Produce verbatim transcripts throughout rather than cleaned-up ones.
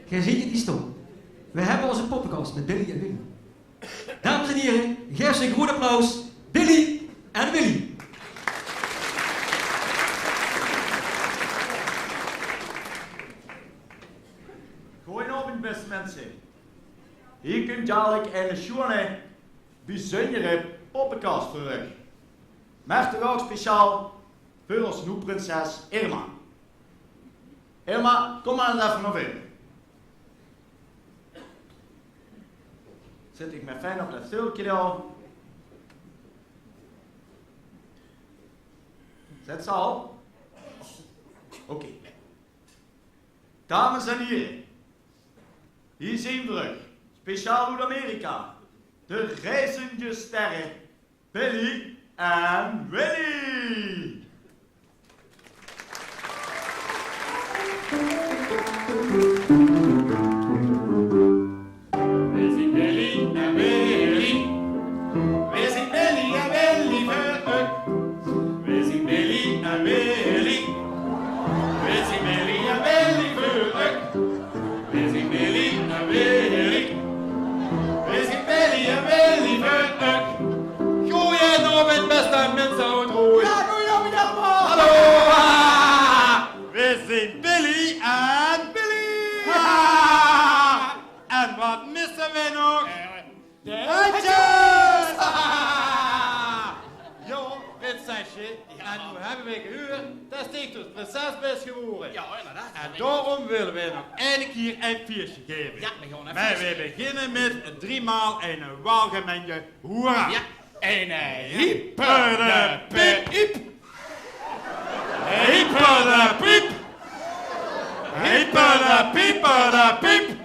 Geer zeet 't neet stómme. Veer höbbe ózze poppekas mit Billy en Willy. Dames en hiere, gaef ze ein groeat applaus, Billy en Willy. Goojenaovend, bèste minse. Hie kump dalik ein sjoeane, bezunjere poppekas veur uch. Mer toch ouch speciaal veur ós nuuj prinses Irma. Irma, kóm mer ins effe nao veure. Zèt dich mer fijn op det zeulke dao. Zits se al? Oké. Dames en hiere, hie zeen v'r uch, speciaal oet Amerika, de reizende sterre Billy en Willy. Veer zeen Billy en Willy. Veer zeen Billy en Willy veur uch. Veer zeen Billy en Willy. Veer zeen Billy en Willy veur uch. Veer zeen Billy en Willy. Veer zeen Billy en Willy veur uch. Goojenaovend, bèste minse oet Rooj. Jao, goojenaovend allemaol. Hallo. Veer zeen Billy en Willy. En waat misse veer nog? Eh, de hètjes! Jao, prinsesje. Jao. En noe höbbe veer gehuurd det se dus prinses bès gewore. Jao, inderdaad. En daorum wille veer nog eine kier ein fieësje gaeve. Jao, veer gaon ein fieësje. Mer veer beginne mit driemaal ein welgemeende hoera. Jao. Ein, eh, hyper de piep. Hyper de piep. Hyper de pieper de piep.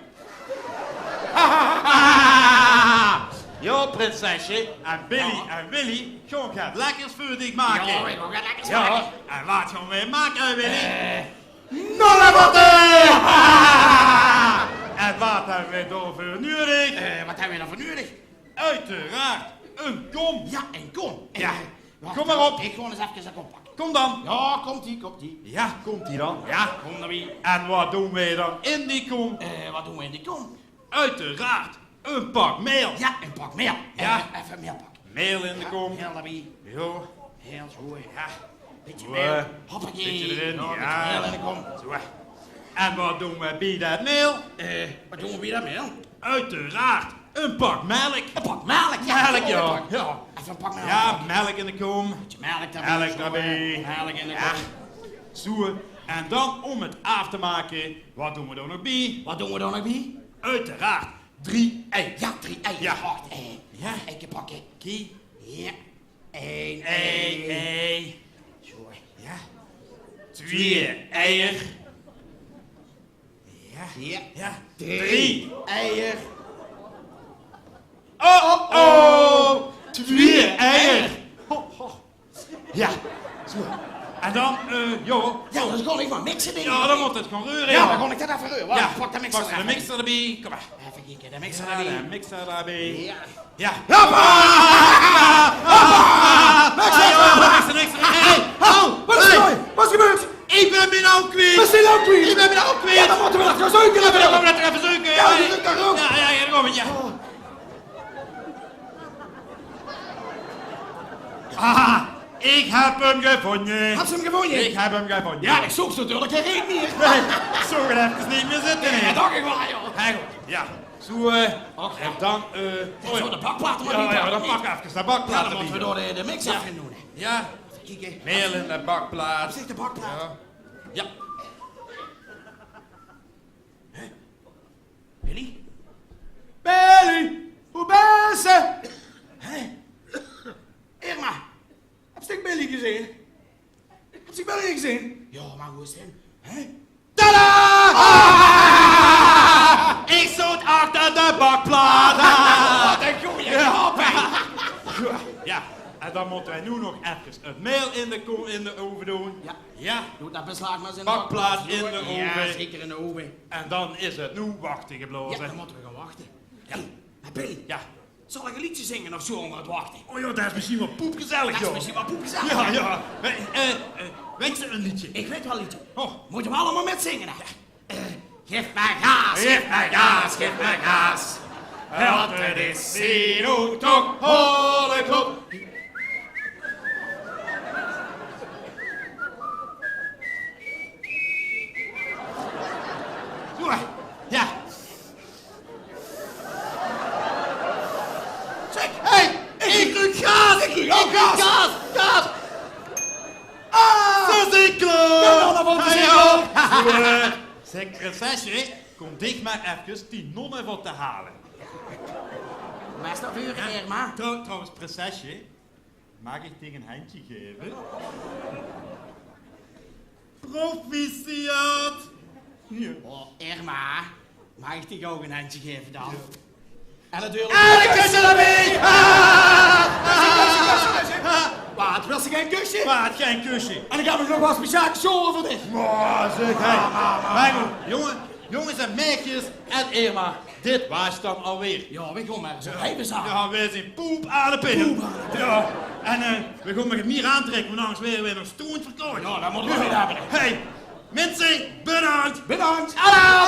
Jao, prinsesje, en Billy en Willy gaon get lekkers veur dich make. Jao, ich gaon get lekkers make. Jao, en waat gaon veer make, Willy? Eh, nolle botter! En waat höbbe veer daoveur nudig? Eh, waat höbbe veer daoveur nudig? Oeteraard, ein kom. Jao, ein kom. Jao. Eh, wach, kóm mer op. Ich gaon ins efkes ein kom pakke. Kóm dan. Jao, kump-ie, kump-ie. Jao, kump-ie dan. Jao, kóm d'rbie. En waat doon veer dan in die kom? Eh, waat doon veer in die kom? Oeteraard, ein pak mael. Jao, ein pak mael. Jao. Eh, effe mael pakke. Mael in de kom. Mael d'rbie. Jao. Mael, zoea. Jao. Bietje mael. Hoppakee. Bietje d'rin. Jao, bietje mael in de kom. Zoea. En waat doon veer bie det mael? Eh, waat doon veer bie det mael? Oeteraard, ein pak mèlk. Ein pak mèlk, jao. Mèlk, jao. Jao. Effe ein pak mèlk. Jao, mèlk in de kom. Bietje mèlk d'rbie. Mèlk d'rbie. Mèlk in de kom. Zoea. En dan, óm 't aaf te make, waat doon veer dan nog bie? Waat doon veer dan nog bie? Oeteraard, drie ei. Jao, drie ei. Jao. Wach, eh, jao. Eike pakke. Kie. Jao. Ein ei. Ein ei. Zoea. Jao. Twieë eier. Jao. Jao. Jao. Drie. Drie eier. Oh, oh. Twieë eier. Ho, ho. Jao. Zoea. En dan, eh, jao. Jao, dan gaon ich mer mixe, dink ich. Jao, dan mót 't gaon reure, jao. Jao, dan gaon ich det effe reure. Wach, jao, pak de mixer d'rbie. Kóm mer. Effe kieke, de mixer d'rbie. Jao, de mixer d'rbie. Jao. Jao. Hoppa! Hoppa! Mixer! Jao, mixer, mixer. Hey, hey. Au, waat is d'r? Waat is gebeurd? Ich bön miene ouch kwiet. Waat is dien ouch kwiet? Ich bön miene ouch kwiet. Jao, dan mótte veer det gaon zeuke. Jao, dan mótte veer det effe zeuke. Jao, jao, jao. Jao, jao, jao, dao kóm ich, jao. Oh. Ah, ich höb 'm gevónje. Höbs se 'm gevónje? Ich höb 'm gevónje. Jao, ich zoog ze natuurlik gein reet mieër. Nae, ich zoog 't efkes neet mieër zitte, hè. Jao, det dach ich waal, jao. Hè, good. Jao. Zoea, eh, en dan, eh, oh jao, de bakplaat, jao, dan pak efkes de bakplaat d'rbie. Jao, dan mótte veer door de, de mix effe doon, hè. Jao. Effe kieke. Mael in de bakplaat. Op zich de bakplaat. Jao. Jao. Hè? Billy? Billy, wo bös se? Hè? Irma, höbs se Billy gezeen? Höbs se Billy gezeen? Jao, mer wo is 'r dan? Hè? Tada! Ah! Ich zoot achter de bakplaat. Waat ein gooje grap, hè? Jao, en dan mótte veer noe nog efkes 't mael in de ko-, in de ove doon. Jao. Jao. Doot det beslaag mer ins in de bakplaat. Bakplaat in de ove. Jao, zeker in de ove. En dan is 't noe wachte geblaoze. Jao, dan mótte veer gaon wachte. Jao. Hey, mer Billy. Jao. Zal ich ein leedje zinge of zoea ónger 't wachte? Oh jao, det is mesjien waal poepgezellig, jao. Det is mesjien waal poepgezellig, jao. Jao, jao. Eh, eh, eh, wèts se ein leedje? Ich weit waal ein leedje. Oh. Mótte veer allemaol mitzinge, hè? Jao. Eh, Gif mer gaas, gif mer gaas, gif mer gaas. Want 't is zien oet toch holle kop. Zo, ja. Zeg, hey, ik ruuk gaas, ik ruuk gaas, gaas. Ah! Zo, zit ik klaar. Ja, allemaal te zien. Hey, joh. Zeg, prinsesje, kom dich maar even die nonne wat te halen. Wat is dat voor een, Irma? Trouw-, trouwens, prinsesje, mag ik dich een handje geven? Proficiat! Ja. Oh, Irma, mag ik dich ook een handje geven dan? Ja. En natuurlijk... En een kusje erbij! Wat, wil ze geen kusje? Wat, geen kusje? En ik heb nog wat speciaal gesjoren voor dich. Oh, zeg, hey. Maar goed, jongen, jongens en meisjes en Irma, dit was dan alweer. Ja, we gaan maar zo even zagen. Ja, we zijn poep aan de pin. Poep aan de pin. Ja, en eh, we gaan maar het meer aantrekken, want anders weer we nog stoend verkocht. Ja, dat moeten we niet hebben. Hey, mensen, bedankt. Bedankt. Hallo.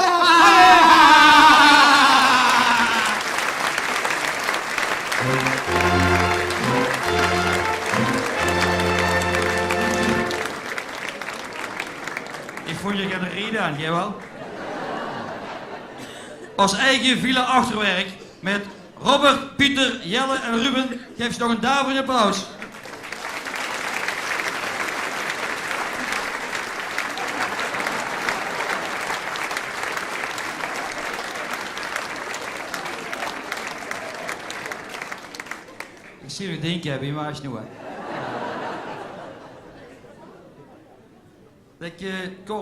Ik vond je geen reden aan, jawel. Als eigen Villa Achterwerk met Robert, Pieter, Jelle en Ruben geef ze toch een daverend applaus. Ik zie u denken, heb je maar eens nieuw, hè? Dat ik, eh, Cor